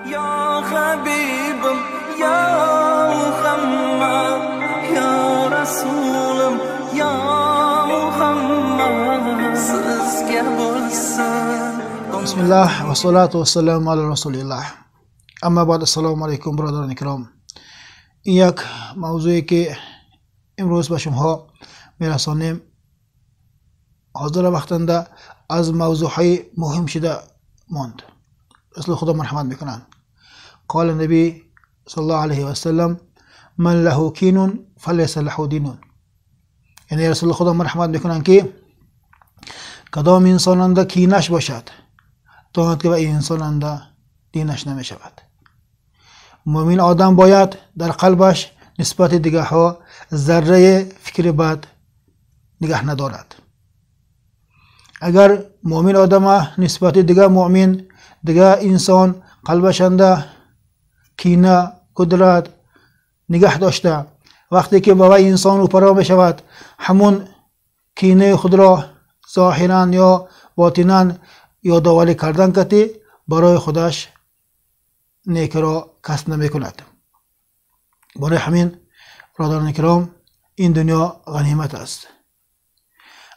Ya Habibim, ya Muhammad, ya Rasulim, ya Muhammad, sizga bo'lsin. Bismillah va salatu va salamu ala rasulillah. Amma ba'd, assalomu alaykum birodarон икром. Ин як мавзӯе ки имрӯз ба шумоҳо мерасонем, ҳозира вақтанда аз мавзӯъҳои муҳим шуда монд. Расули Худо марҳамат мекунанд. Қол наби саллаллоҳу алайҳи васаллам: ман лаҳу кинун фалайса лаҳу динун. Яъне Расули Худо марҳамат мекунанд ки кадом инсонанда кинаш бошад, донад ки ба инсонанда динаш намешавад. Мӯмин одам бояд дар қалбаш нисбати дигарҳо зарраи фикри бад нигаҳ надорад. Агар мӯмин одама нисбати дигар мӯмин, дигар инсон қалбашанда кина, кудрат нигаҳ дошта, вақте ки ба вай инсон рӯпаро мешавад, ҳамун кинаи худро зоҳиран ё ботинан ёдоварӣ кардан кати барои худаш некиро касб намекунад. Барои ҳамин бародарони киром, ин дунё ғанимат аст.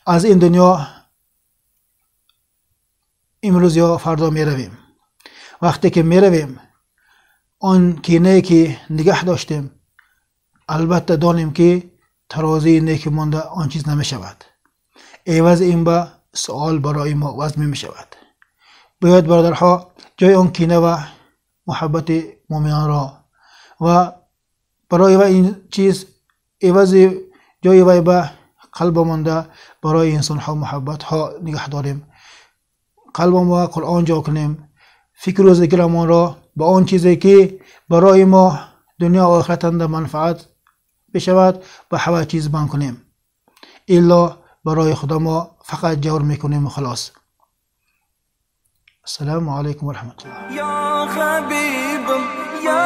Аз ин дунё имрӯз ё фардо меравем. Вақте ки меравем, он кинае ки нигаҳ доштем, албатта донем ки тарозии неки монда он чиз намешавад. Эвази ин ба суол барои мо вазн мешавад. Бояд бародарҳо ҷои он кина ва муҳаббати мӯминонро ва барои ва ин чиз эвази ҷои вай ба қалба монда барои инсонҳо муҳаббатҳо нигаҳ дорем. Қалбам ва Қуръон ҷо кунем, фикру зикрамонро ба он чизе ки барои мо дунё ва охиратанда манфаат бишавад ба ҳама чиз банд кунем. Илло барои худо мо фақат ҷавр мекунем ва халос. Ассалому алайкум ва раҳматуллоҳ. Ya Habibim, ya